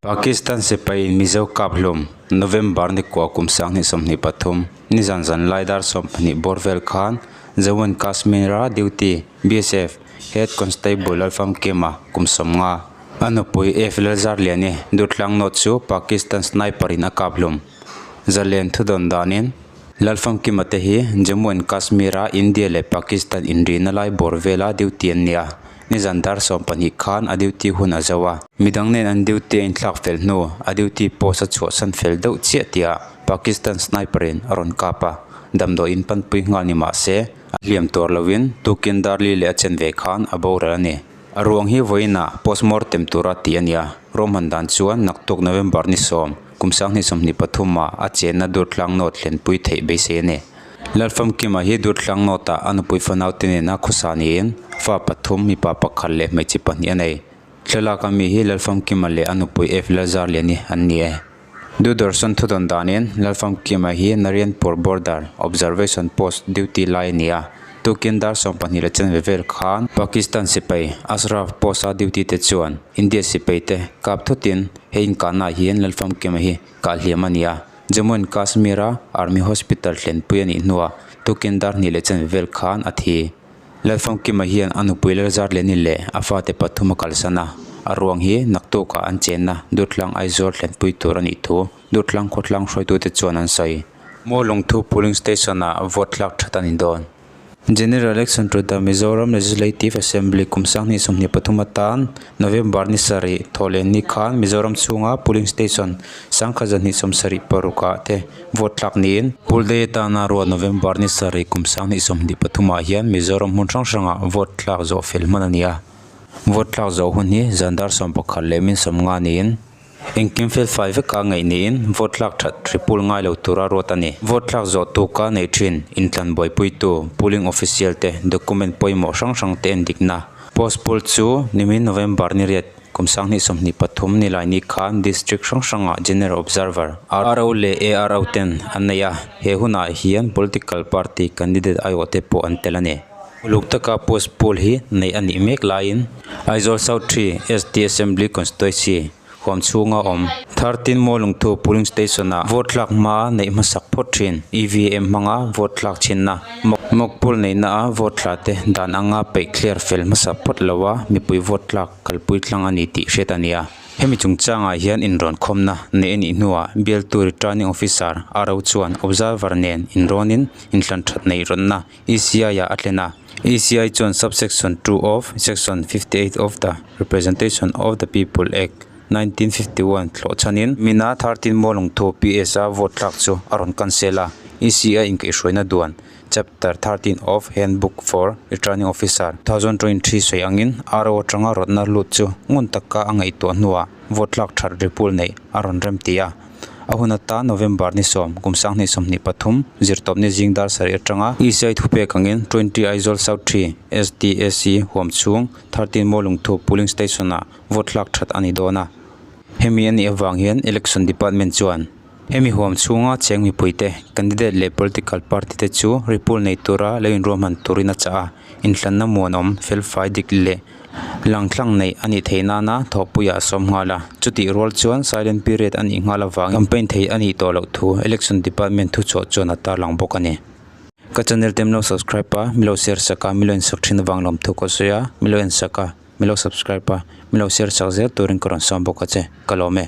Pakistan sipaiin Mizo kap hlum, November ni kua kum 2023, nizan zan lai dar 12 bawr vel khan Jammu and Kashmir-a duty BSF Head Constable Lalfamkima kum 50 a nupui F Lalzarliani Durtlang North chu Pakistan sniper in a kap hlum. Zalen thudawn danin Lalfamkima te hi Jammu and Kashmir-a India leh Pakistan inrihna lai bawr vela duty an ni a. Nizan dar 12 khan a duty hun a zo a. Midang nen an duty a inthlak fel hnu, a duty post a chhuahsan fel deuh chiah tihah Pakistan sniper in a rawn kap a. Damdawiin panpui nghal ni mah se, a hliam tuar lovin tukin dar li leh a chen ve khan a boral a ni. A ruang hi vawiinah postmortem tura tih a ni a, ruahman dan chuan naktuk November ni 10, kum 2023 ah a chenna Durtlang North thlenpui theih beisei a ni. Lalfamkima hi Durtlang North-ah a nupui fanaute nena khawsa niin fa pathum, mipa pakhat leh hmeichhe pahnih a nei. Thlalak ami hi Lalfamkima leh a nupui F Lalzarliani an ni e. Doordarshan thudawn danin Lalfamkima hi Narayanpur Border Observation Post duty lai a ni a. Tukin dar 12 leh chanve vel khan Pakistan sipai Ashraf Post-a duty te chuan India sipai te kap thutin he inkahnaah hian Lalfamkima hi kah hliam a ni a. Jammu and Kashmir-a Army Hospital thlenpui a nih hnuah tukin dar hnih leh chanve vel khan a thi. Lalfamkima hian a nupui Lalzarliani leh a fate pathum a kalsan a, a ruang hi naktukah an chenna Durtlang Aizawl thlenpui tur a nih thu Durtlang khawtlang hruaitute chuan an sawi. Mualungthu Polling Station-ah vote thlak that a ni dawn. General Election to the Mizoram Legislative Assembly kum 2023 atan November ni sarih thawhleh ni khan Mizoram chhunga polling station 1276 ah te vote thlak niin Poll day atana ruah November ni sarih kum 2023 ah hian Mizoram hmun hrang hrangah vote thlak zawh fel hman a ni a. Vote thlak zawh hun hi zan dar 11 leh min 50 niin Engkim fel fai veka ngaih niin vote thlak that hripul ngai lo tura ruat a ni. Vote thlak zawh tuka nei thin intlan buaipuitu polling official te document pawimawh hrang hrang te en dikna. Post poll chu nimin November ni riat kum 2023 ni lai ni khan district hrang hrangah General Observer, RO leh ARO ten an nei a, he hunah hian political party candidate aiawh te pawh an tel a ni. Uluk taka post poll hi neih a nih mek laiin Aizawl South 3 ST Assembly Constituency huam chhunga awm 13 Mualungthu Polling Station ah vote thlak hma neih hmasak phawt thin. EVM hmanga vote thlak chhinna mock poll neihna a vote thla te dan anga peih clear fel hmasa phawt lo a mipui vote thlak kalpui tlang a ni tih hriat a ni a. Hemi chungchangah hian inrawn khawmna neih a nih hnuah bialtu Returning Officer RO chuan Observer nen inrawnin inhlan that neih rawnna ECI ah a thlen a. ECI chuan Subsection 2 of Section 58 of the Representation of the People Act, 1951 thlawh chhanin Mina 13 Mualungthu PS a vote thlak chu a rawn cancel a. ECI inkaihhruaina duan Chapter 13 of Handbook for Returning Officer, 2023 sawi angin RO atanga rawtna lut chu ngun taka a ngaihtuah hnuah vote thlak that ripul neih a rawn rem ti a. A hun atan November ni 10, kum 2023, zirtawpni zing dar sarih atanga ECI thupek angin 20 Aizawl South 3 SDAC huam chhung 13 Mualungthu Polling Station ah vote thlak that a ni dawn a. Hemi a nih avang hian Election Department chuan hemi huam chhunga cheng mipuite, candidate leh political party te chu ripul nei tura lo inruahman turin a chah a, inhlanna muanawm, felfai dik leh Langtlang neih a nih theih nana thawhpuiah a sawm nghal a, chutih rual chuan silent period a nih nghal avangin campaign theih a nih tawh loh thu Election Department thuchhuah chuan a tarlang bawk a ni. Ka channel te milo subscribe a, milo share sak a, milo insak thin avang lawm thu ka sawi a, milo ensak a, milo subscribe a, milo share sak zel turin ka rawn sawm bawk a che, ka lawm e.